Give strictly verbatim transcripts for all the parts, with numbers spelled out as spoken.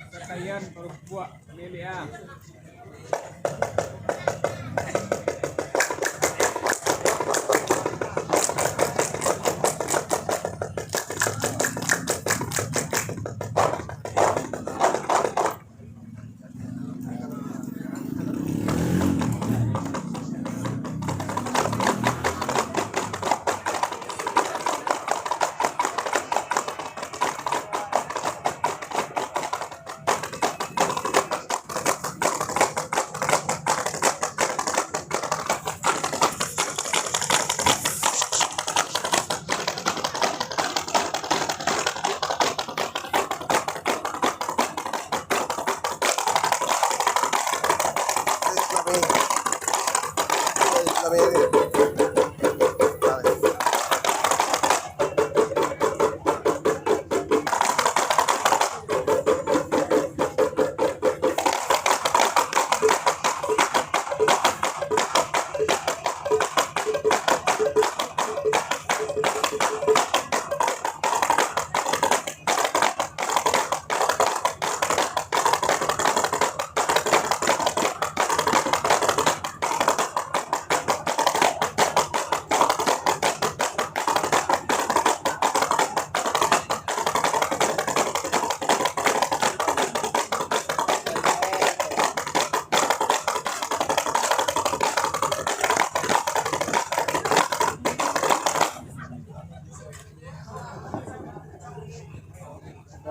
Pakaian parupuak milik ah.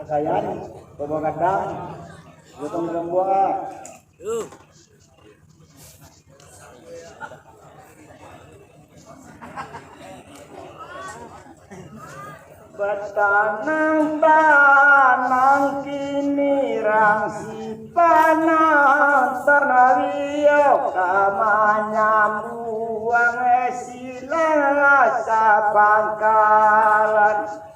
Pakaian, bawa gadang, gotong rombongan. Batanang-tanang kini rang si panang, tanah liau ka manyambuang silang rasa pangkalan.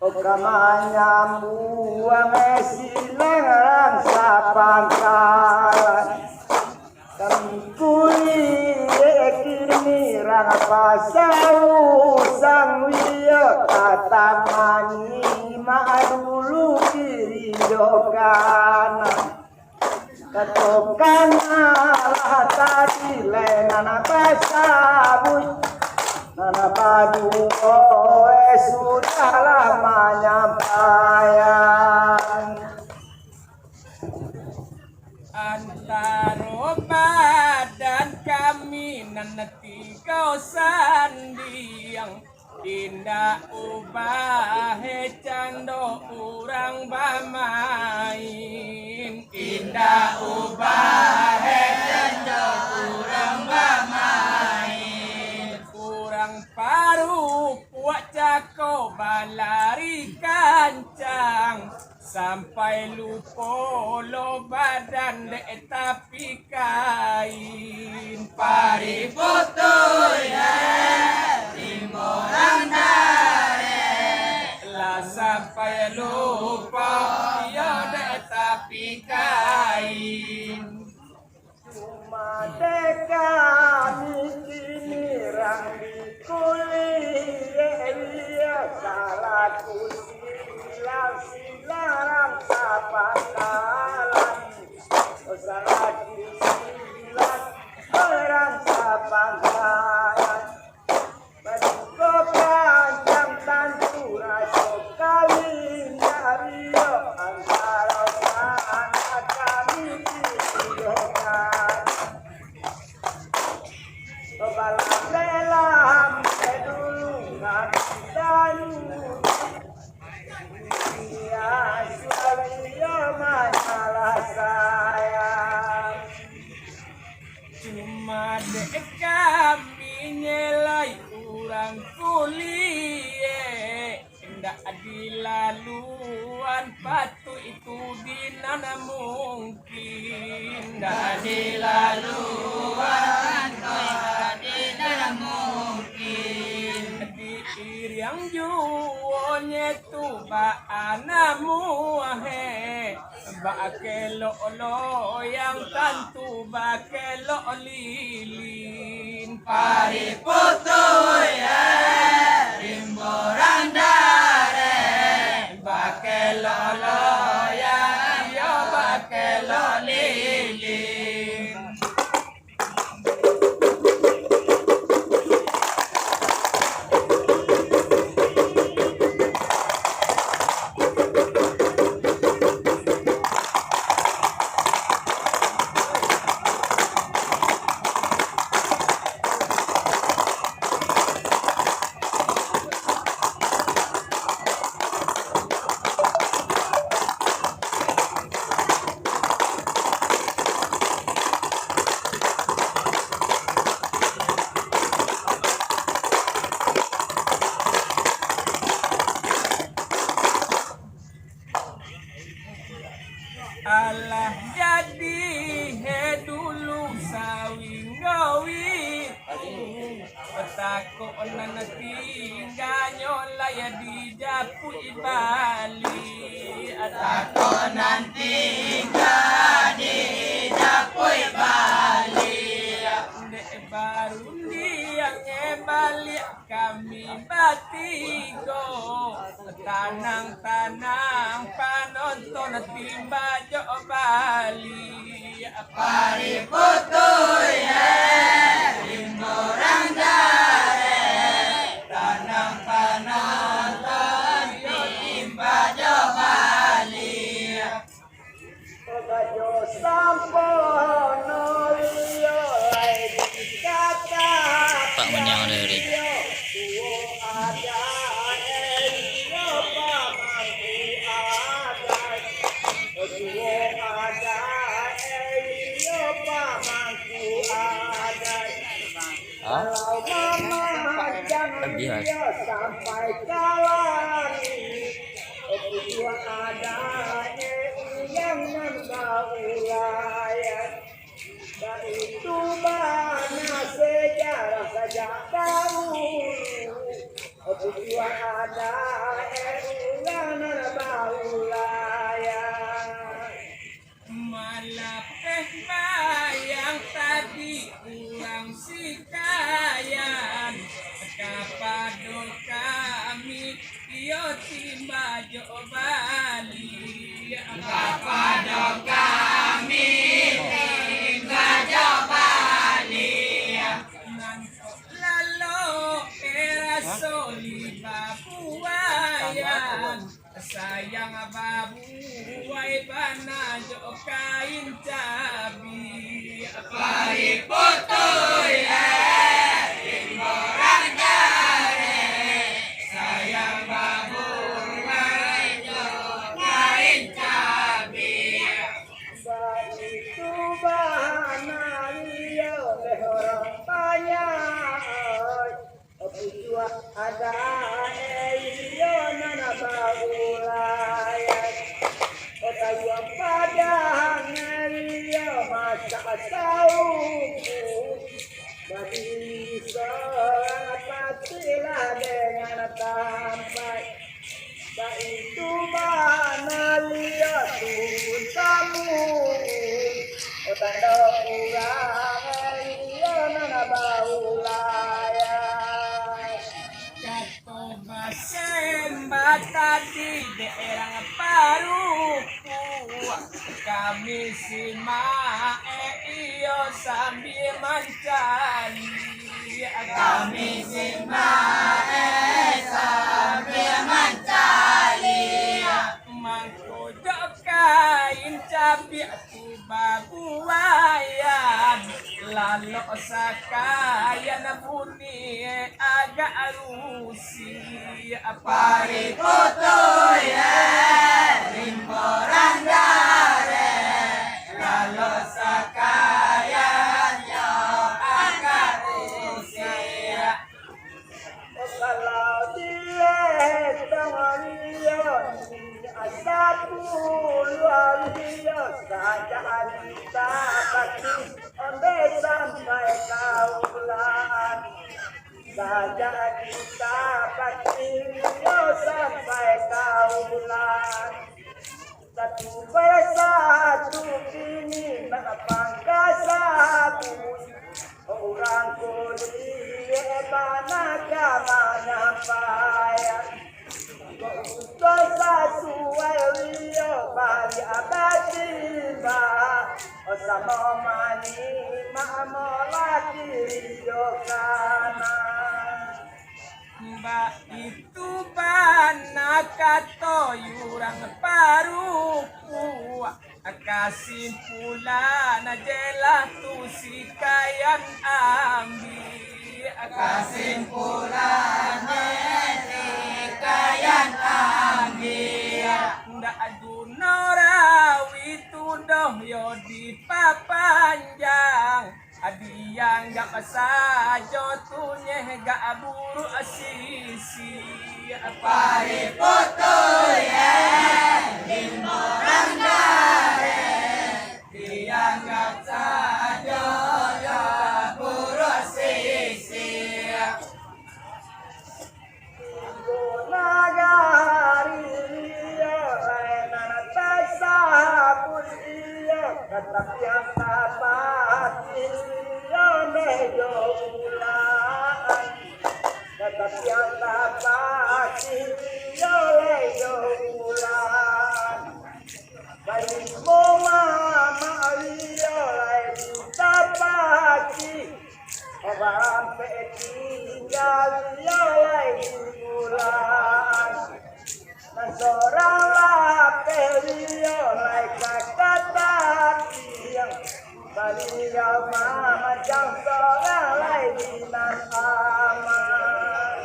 Ka manyambuang silang rang sapangkalan. Kami kuliah kini rang pasau sangwio, tatap manyimak dulu kiri jo kanan. Katokanlah tadi lai nan basabuik, nan baduo, eh, sudahlah manyampaian. Antaro badan kami nan tigo sandiang, indak ubah, eh, cando urang bamain. Indak ubah, eh, cando urang bamain. Urang parupuak cako balari kancang, sampai lupo lo badan dek tapi kain. Pari putuih, eh, timbo rang dareh. Lah sampai lupo iyo dek tapi kain. Cuma dek kami kini rang dikuliah, iyo salaku silang-silang rang sapangkalan. Salaku silang rang sapangkalan. Baduko panjang tantu raso kalinya rio antaro anak kami di Tuhan. Babalam dalam dulu ngaku dalu. Iya, sudah iya masalah saya. Cuma dek kami nyelai urang kuliah, indak dilaluan patuik itu di nan mungkin. Indak dilaluan patuik itu di nan mungkin. Diiriang juo nyo tu baa namuah, eh. Bakelok loyang tantu bakelok lilin. Pari putuih, eh, rimborang dareh. Bakelok loyang, iyo bakelok lilin. Alah jadi he dulu sawinggo witu, takok nan tingganyo lai dijapuik bali. Takok nan tingga dijapuik bali. Dek barundiang baliak kami batigo. Tanang-tanang panonton timba jo bali. Pari putuih, eh, rimborang dareh. Tanang-tanang timba jo bali. Pak Manyang dari. Hah? Lagi, ah. Sampai ka langik, tujuan adaik urang nan baulai. Baitu bana sejarah sajak dahulu, tujuan adaik urang nan baulai. Malapeh bayang tadi urang sikayan, kapado kami iyo timba jo bali. Kapado kami timba jo bali. Nan kok lalo, eh, raso liba buayan. Sayang babuai bana jo kain cabi. Pari putuih, eh, timborang dareh. Sayang babuai jo kain cabi. Baitu bana iyo dek urang banyak. Tujuan adaik iyo nan baulai. Kayo padang iyo masak saupu. Badiri sorang patilah dengan tambai. Baitu bana liyo turun tamu, tando urang iyo nan baulai. Kato basembah tadi dek urang paruku, kami simak, eh, iyo sambil mancaliak. Kami simak, eh, sambil mancaliak. Mangko jo kain cabiak tu babuaian, lalok sakaian bunyi agak rusi. Pari putuih, eh, rimborang dareh, lalok sakaian yo agak rusi. Kalau dietong liyo, sapuluah liyo saja kita bagi, ambe sampai ka ulang. Saja kita bagi, liyo sampai ka ulang. Satu persatu kini nak pangka sabun. Urang kuliah bana ka manyampaian. Kok utuh sasuai rio baliak batimba. Samo manyimak molaki rio kana. Baitu bana kato urang parupuak. Kasimpulan jelah tu sikayan ambiak. Kasimpulan sikayan ambiak. Ndak guno rawi tu doh yo dipapanjang. Dianggap sajo tu nyeh gak buruak sisi. Pari putuih, eh, limbo rang dareh. Dianggap sajo yo buruak sisi. Tigo nagari iyo, lai nan tasabut iyo, tatapi yang tapati iyo, lai jo ulaan. Tatapi yang tapati iyo, lai jo ulaan. Baliak mamak iyo, lai ditapaki. Obampek tingga iyo, lai di bulan. Nan sorang lapeh iyo, lai ka katapiang. Baliak mamacang sorang, lai di nan aman.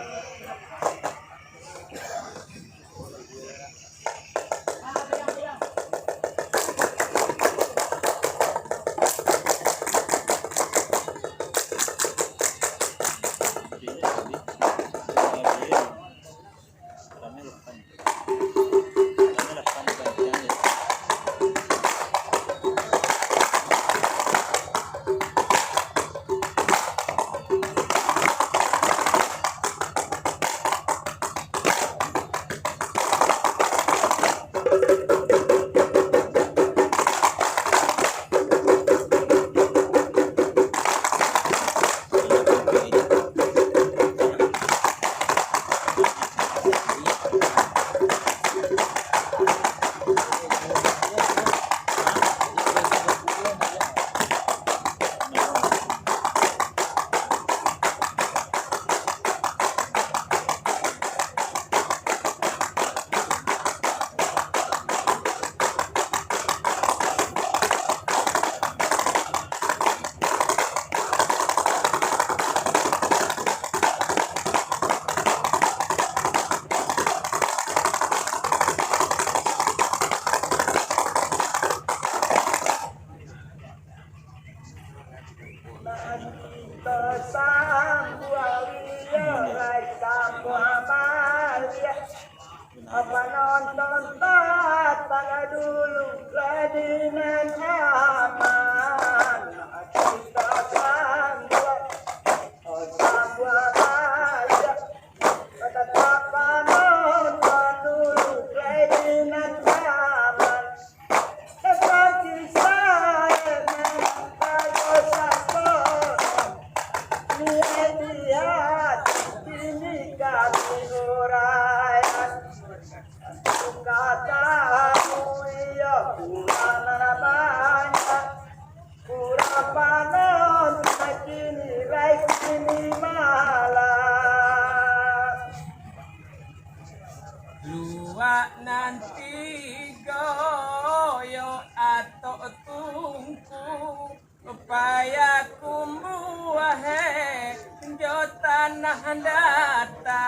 Apa nonton tatap dulu, lagi nan aman. Kita sambuak, oh, sambuak aja. Tatap nonton dulu, lagi nan aman. Tatapi sae memang badosa sorang. Lihat-lihat, kini kami uraian. Kata iyo kurang banyak, kurang panon, kini lai kini malam. Luak nan tigo yo atok tungku, payah kumbuah he jo tanah data.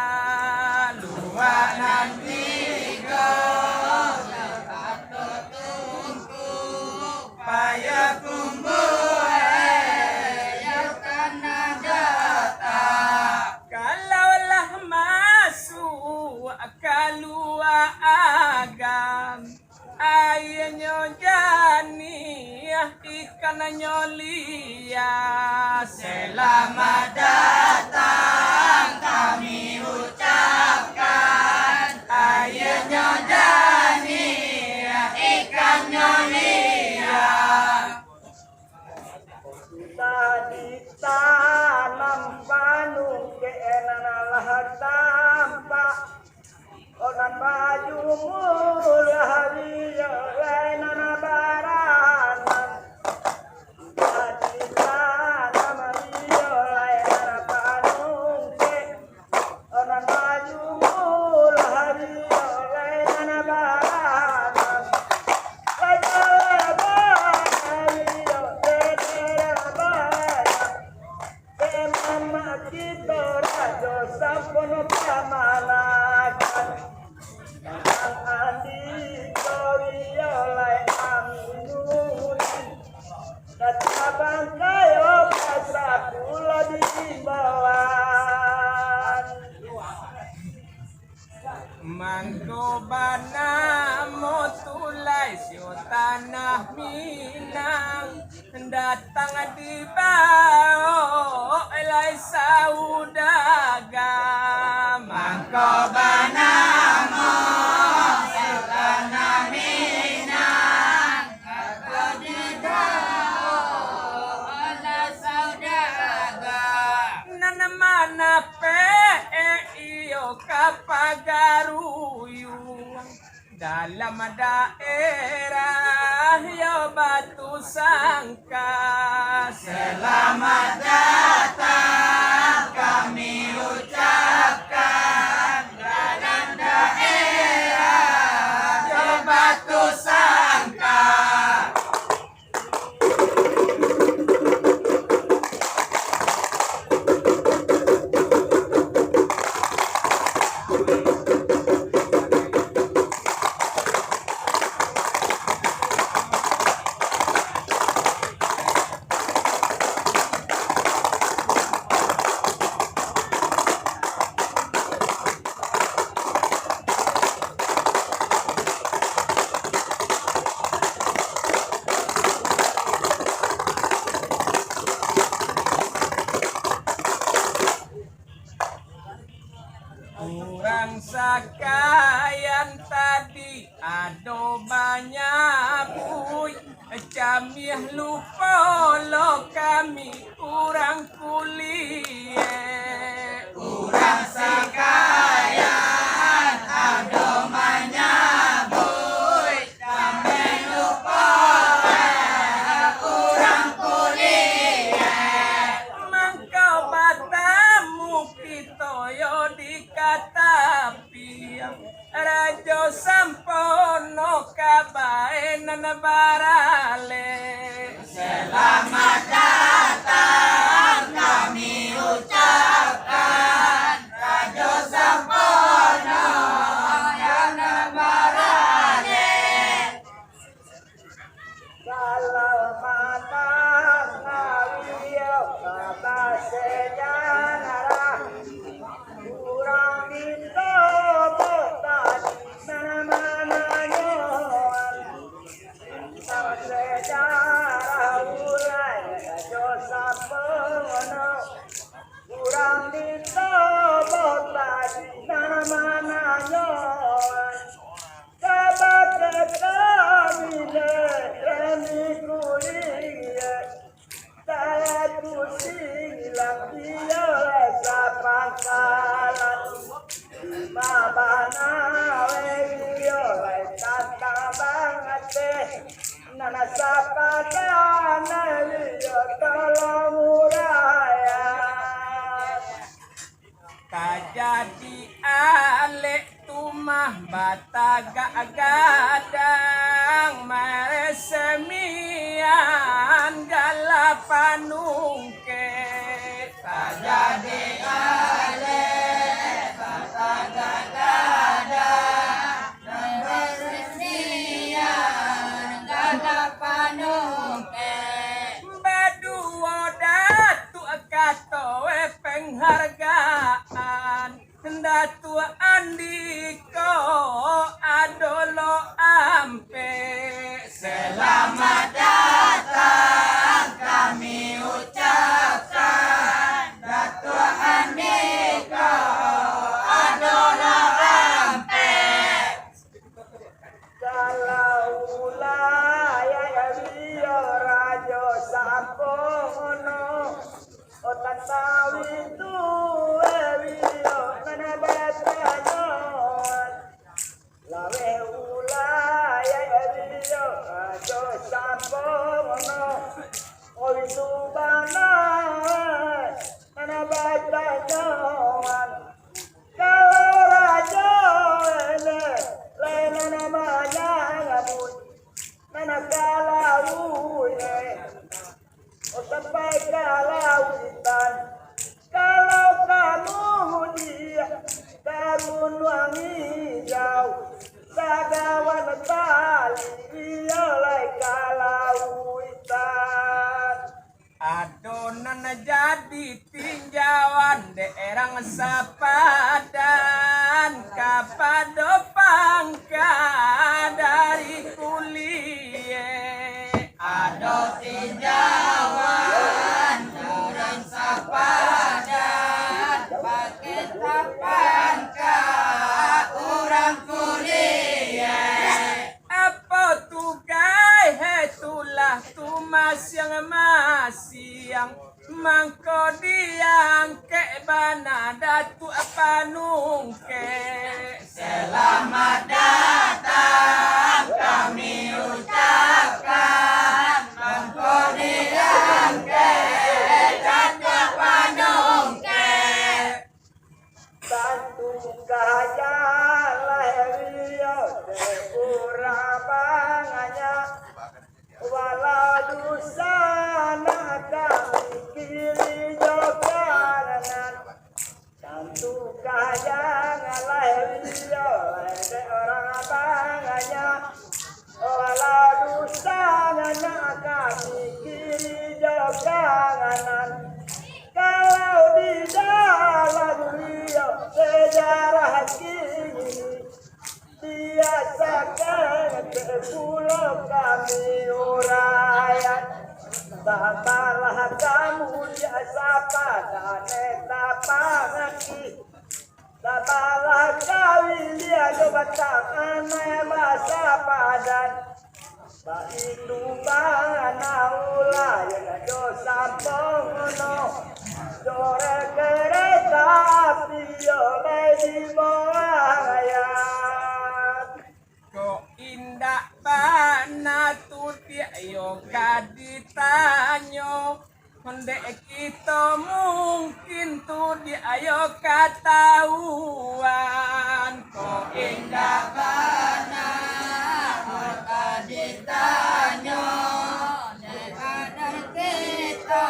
Luak nan tigo yo atok tungku, payah kumbuah he jo tanah data. Kalau lah masuak kalua agan, aianyo janiah, ikannyo liah. Selamat datang kami ucapkan, aianyo janiah, Sudah ditanam panungkek nan lah tampak, nan bajumur lah liyo lai nan baranak. Sudah ditanam liyo lai nan panungkek, nan bajumur lah liyo lai nan baranak. Lai jalabah liyo lai jalabah. Dek mamak kito Rajo Sampono kamanakan. Tantang andiko iyo lai Aminuddin. Data bangkai opat sapulo di imbauan. Mangko banamo tu lai sio tanah Minang, datang dibao lai saudaga. Mangko banamo sio tanah Minang, nan manape iyo ka pagaruyuang dalam daerah yo Batu Sangka. Selamat datang kami ucapkan dalam daerah yo Batu Sangka. Urang sakayan tadi ado banyabuik, camiah lupo lo kami urang kuliah. Urang sakayan ado manyabuik, kami lupo urang kuliah. Mangko batamu kito yo di katapiang. Rajo Sampono kabae nan baralek. Selamat datang kami ucapkan, Rajo Sampono nan baralek. Kalau manang awak basejarah, urang minto botadi nan mananyo. Tentang sejarah ulai Rajo Sampono, urang minto botadi nan mananyo. Kabake kami dek rami kuliah, takusi ilang iyo lai sapangkalan. Mabana we iyo lai tantang bangateh, nan sapadan iyo tolong uraian. Tajadi alek tu mah batagak gadang, maresemian gala panungkek. Tajadi alek batagak gadang, maresemian gala panungkek. Baduo Datuak kato penghargaan, Datuak Andiko ado lo ampek. Selamat datang kami ucapkan. Ditinjauan dek urang sapadan, kapado pangka dari kuliah. Ado tinjauan urang sapadan, pakek pangka urang kuliah. Apo tu gai, hei, tulah tu masiang-masiang, mangko diangkek bana Datuak Panungkek. Selamat datang kami ucapkan, mangko diangkek Datuak Panungkek. Tantu kaja lah Rio dek urang banganya, walau dusanak kami kiri jo kanan. Tantu kaja lah Rio dek urang banganya, walau dusanak kami kiri jo kanan. Kalau di dalam Rio sejarah kini, biasakan pulo kami uraian. Sabalah kamu biasa padan tapangaki. Sabalah kawi dia jo batang anai basapadan. Baitu bana ulah jo sampono, jorek kereta api yo lai dibayar. Kok indak bana tu diak yo ka ditanyo, dek kito mungkin tu diak yo katahuan. Kok indak bana, kok ka ditanyo, dek kito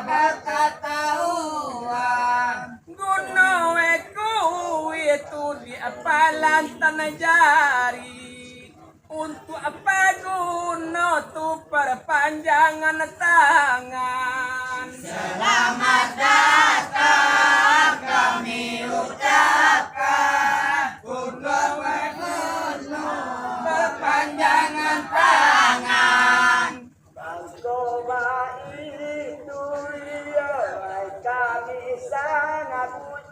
dak katahuan. Guno e kuih tu diak palantan jari. Untuak apo guno tu parpanjangan tangan? Selamat datang kami ucapkan, untuak apo guno parpanjangan tangan. Mangko baitu iyo, lai kami sangabuik,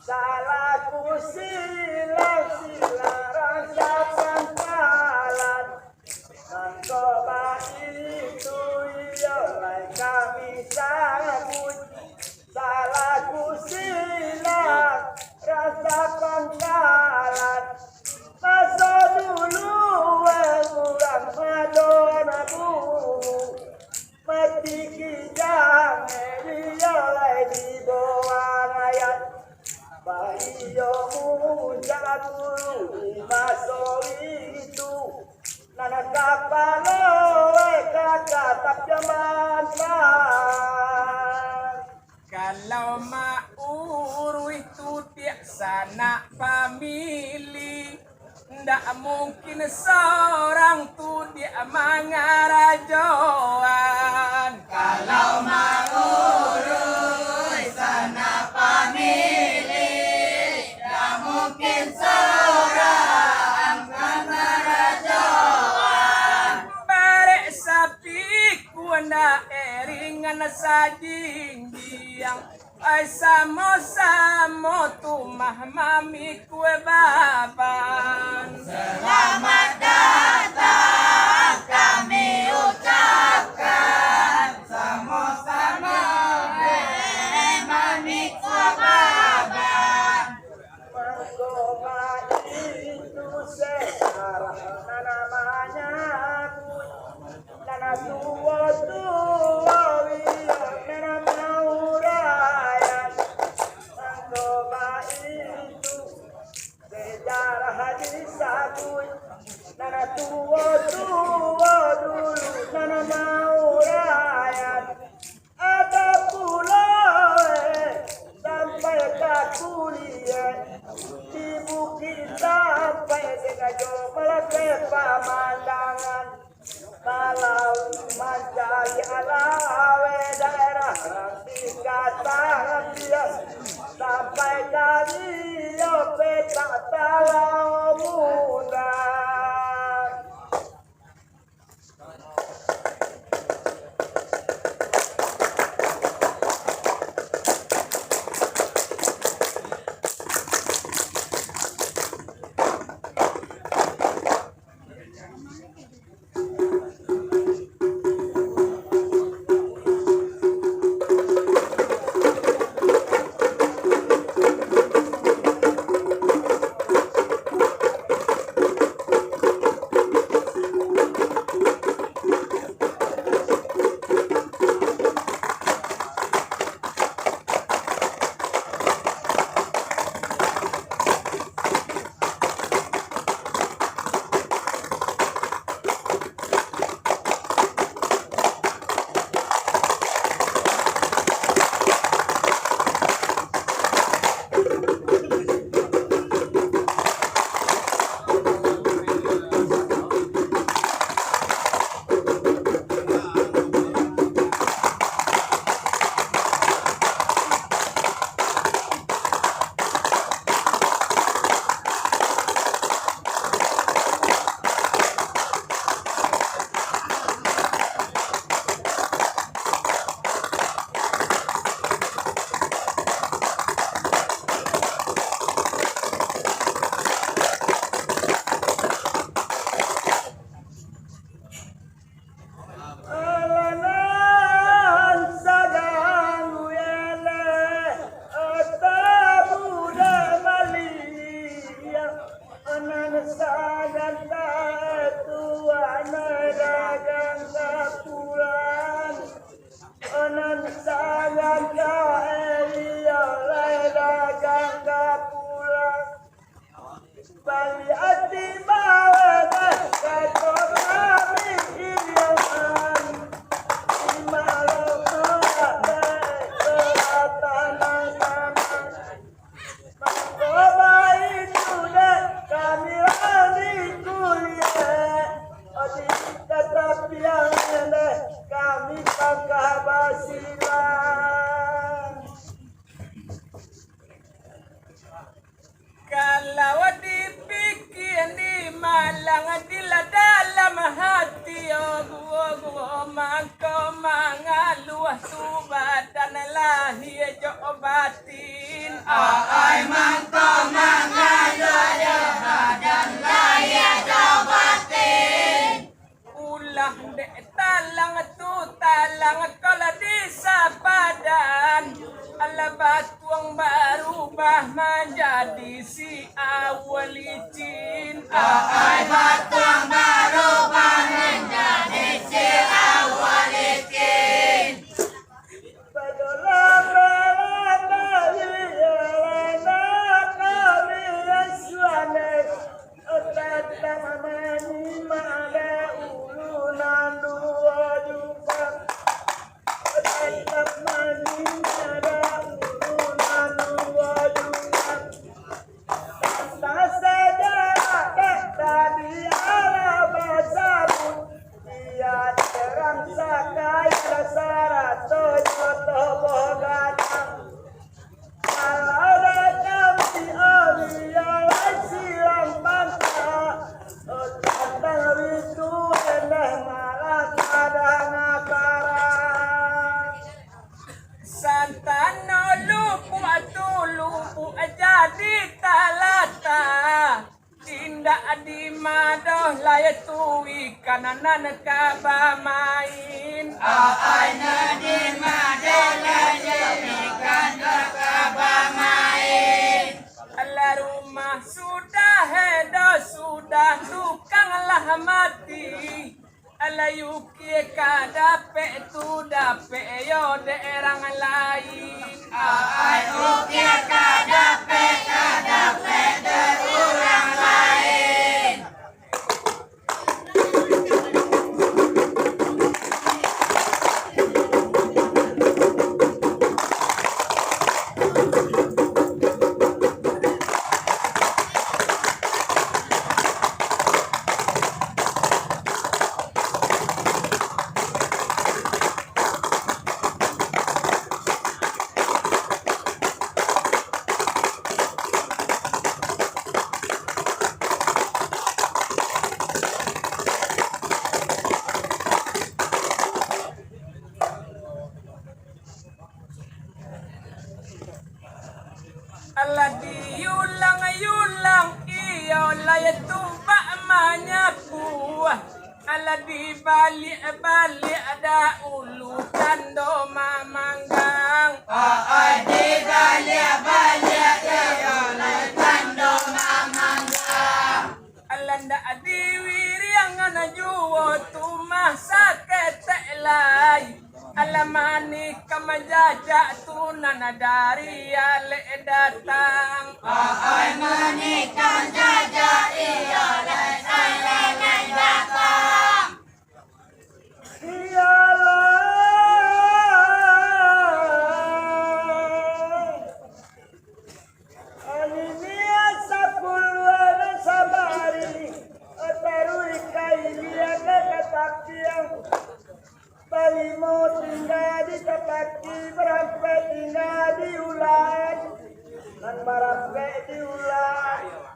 salaku silang-silang rasa pangkalan. Mangko baitu iyo, lai kami sangabuik, salaku silang rasa pangkalan. Maso dulu, eh, urang ado nabu, mati kijang, eh, iyo lai dibawa ayat. Baiyo muncak dulu di maso itu, nan kapalo, eh, kakak tapi mantap. Kalau mauruih tu diak sanak pamili, ndak mungkin sorang tu diak mangarajoan. Kalau mauruih sanak pamili, ndak mungkin sorang mangarajoan. Barek sapi Kuandak eringan sajinjiang, ai samo-samo tu mah mamikua baban. Selamat datang kami ucapkan, samo-samo dek mamikua baban. Mangko baitu sejarah nan manyabuik, nan tuo-tuo iyo nan mauraian. Mangko baitu sejarah disabuik, nan tuo-tuo dulu nan mauraian. Ado pulo, eh, sampai ka kuliah, di bukik sampai di gajo malapeh pamandangan. Malau mancari alau, eh, daerah Ranti Sampai kami yo petak talau muda. Alangan sadang uyaleh, atabuda maliang, anan sadang tuan dagang kapulan, anan sadang kaeli oleh dagang kapulan. Bali ati bawa kato kami iliangan, di malam ati kelatan tanang. Mangko baitu dek kami lah di kuliah, di katapian dek kami pangka basilang. Kalau dipikia di malang, di lah dalam hati, oguh-oguh mangko mangaluah tu badan lahia jo batin. Aai mangko mangaluah jo badan lahia jo batin. Ulah dek talang tu talang, kalau disapadan, alah batuang barubah manjadi si awal licin. Aai batuang barubah manjadi si awal licin. Tantang sajarah dek tadi alah basabut, bia terang sakali sarato jo toboh gadang. Kalau dek kami aulia lai silang pangka, tantang ritu endeh malah tadanga tarang. Santano lubuak tu lubuak jadi talata, indak dimadoh lai tu ikan nan ka bamain. Aai nan dimadoh lai tu ikan nan ka bamain. Alah rumah sudah edo sudah tukang lah mati. Alah ukia ka dapek tu dapek yo dek urang lain. Aai ukia ka dapek, ka dapek dek urang lain. Baliak-baliak dahulu tando mamanggang. Ai, dibaliak-baliak iyo lai tando mamanggang. Alah ndak diwiriangan juo tu mah saketek lai. Alah manikam jajak tu nan dari alek datang. Ai, manikam jajak iyo lai alek datang. Iyolah. Alimiah sapuluah nan sabari, taruih ka ilia ka katapiang. Balimo tingga di tapaki, barampek tingga di ulan, nan barampek di ulan.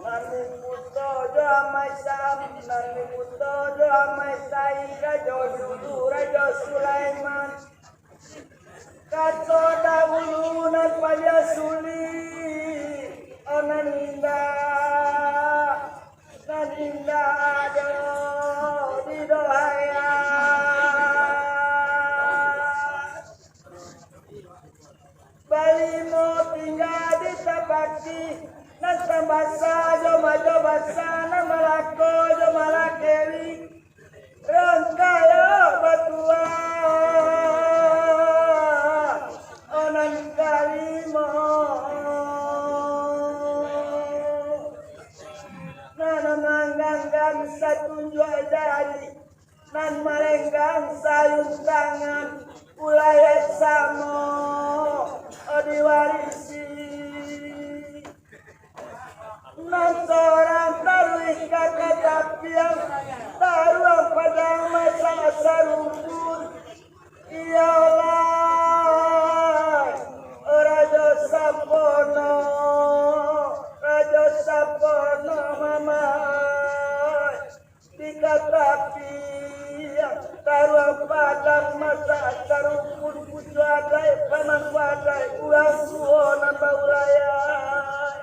Nan di Kuto jo Amai Sam, nan di Kuto jo Amai Sai, Rajo Dulu, Rajo Sulaiman. Kato dahulu nan paliang sulik, nan indak, nan indak ado didohayang. Balimo tingga di tapaki, nan tambasa jo majo basa, nan malako jo malakeri. Rangkayo batuah, nan kalimo, nan mangganggam satunjuak jari, nan malenggang sayun tangan, ulayat samo diwarisi. Nan sorang taruih ka katapiang, taruang padang masak sarumpun. Iyolah, Rajo Sampono, Rajo Sampono, Mamak. Di katapiang taruang padang masak sarumpun, pucuak adaik, pamangku adaik, urang tuo nan bauraian.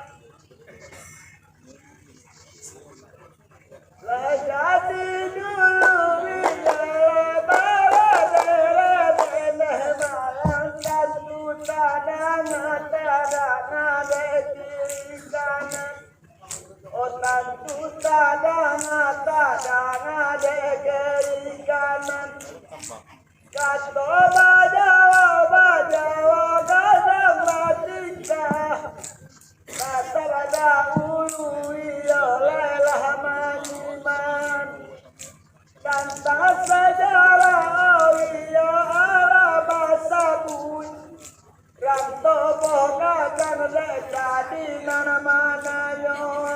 Lah jadi dulu, bialah bawa dere deneh malang, tantu tadanga, tadanga dek kiri kanan. Oh, tantu tadanga, tadanga dek kiri kanan. Kato bajawa, bajawa gadang batingkah. Kato badahulu iyo lai lah manyiman. Tantang sajarah iyo alah basabuik. Rang toboh gadang dek tadi nan manayoan.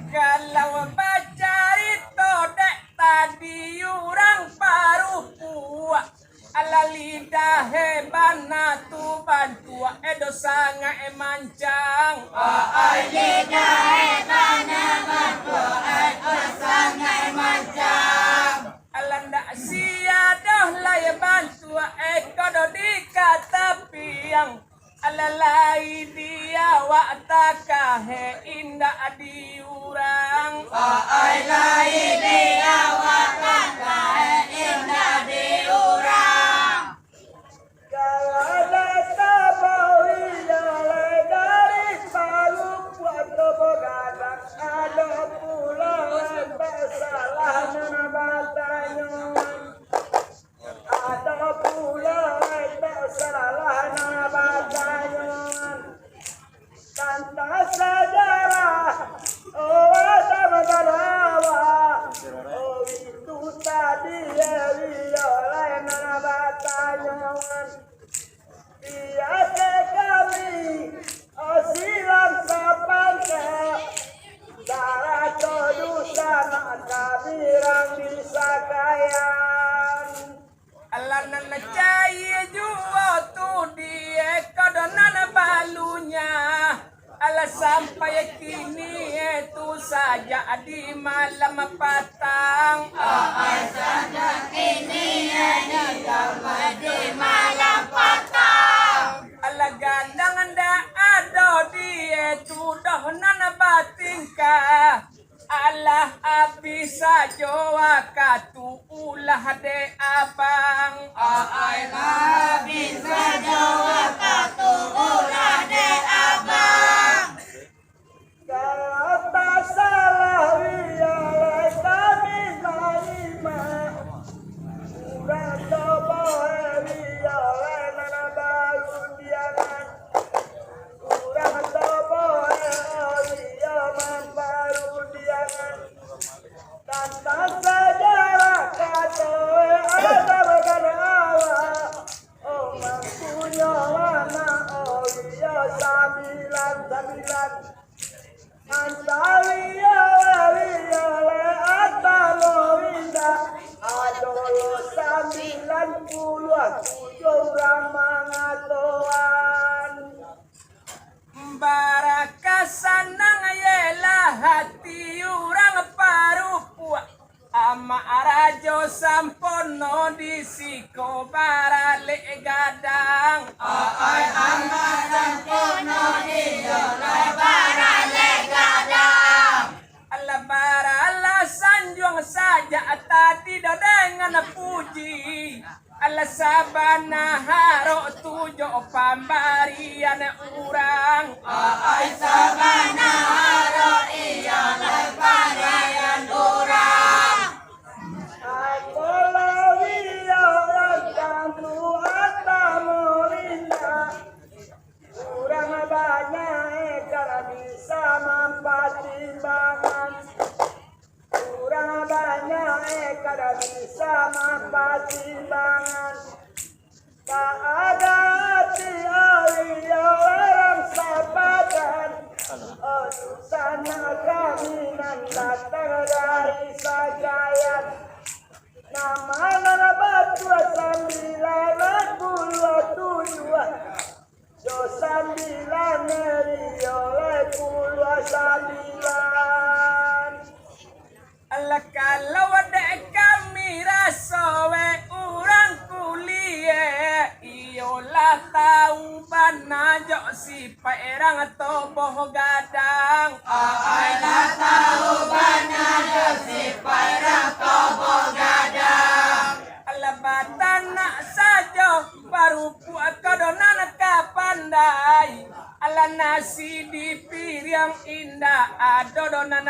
Kalau bacarito dek tadi urang parupuak, alah lidah e bana tu bantuak e do sangaik mancang. Ai, lidah e bana bantuak e do sangaik mancang. Alah ndak sia doh lai bantuak e ko do di katapiang. Alah lai di awak takah e indak di urang. Ai, lai di awak takah e indak di urang. Kalau data bawi jalai dari parupuak toboh gadang, ado pulo tak salah nan batanyoan. Ado pulo tak salah nan batanyoan. Tantang sajarah, oh, Adam Darawa, oh, itu tadi, iyo lai nan batanyoan. Biaso kami, oh, silang sapanta, darato dusanak kami rang di Sakayan. Alah nan cayia juo tu di e ko do nan balunya. Alah sampai kini e tu sajak di malam patang. Ai, sajak kini e di malam patang. Alah gadang ndak ado di e tu doh nan batingkah. Alah Wakatu ulah dek abang. Aai lah bisa jo wakatu ulah dek abang. Kalau tasalah wiyo lai kami narimo. Urang toboh wiyo lai nan barundiangan. Urang toboh wiyo mambarundiangan. Tantang sajarah kato ado badan awak. Oh, mampunyo anak, oh, iyo, sambilan, sambilan. Antah iyo, iyo, le, atau indak. Ado lo sambilan puluah tujuah urang mangatoan. Baraka sanang yelah hati urang parupuak. Amak Rajo Sampono di siko baralek gadang. Aai Amak Sampono iyo lai baralek gadang. Alah baralah sanjuang sajak tadi do dengan puji. Alah sabana harok tu jo pambarian urang. Aai sabana harok iyo lai pambarian urang. Apolah wiyo rantang tu atau malindak. Urang banyak kada bisa mampatimbangan. Urang banyak kada bisa mampatimbangan. Tak ada hati alih orang sabadan. Aduh, sanak kami nan datang dari Sajayan. Nama nan batua sambilan puluah tujuah. Jo sambilan, iyo lai puluah sambilan. Alah kalau dek kami raso we urang kuliah, iyo lah tau bana jo sipaik rang toboh gadang. Aai lah tau bana jo sipaik rang toboh gadang. Alah batanak sajo, barupuak ko do nan ka pandai. Alah nasi di piriang indak ado do nan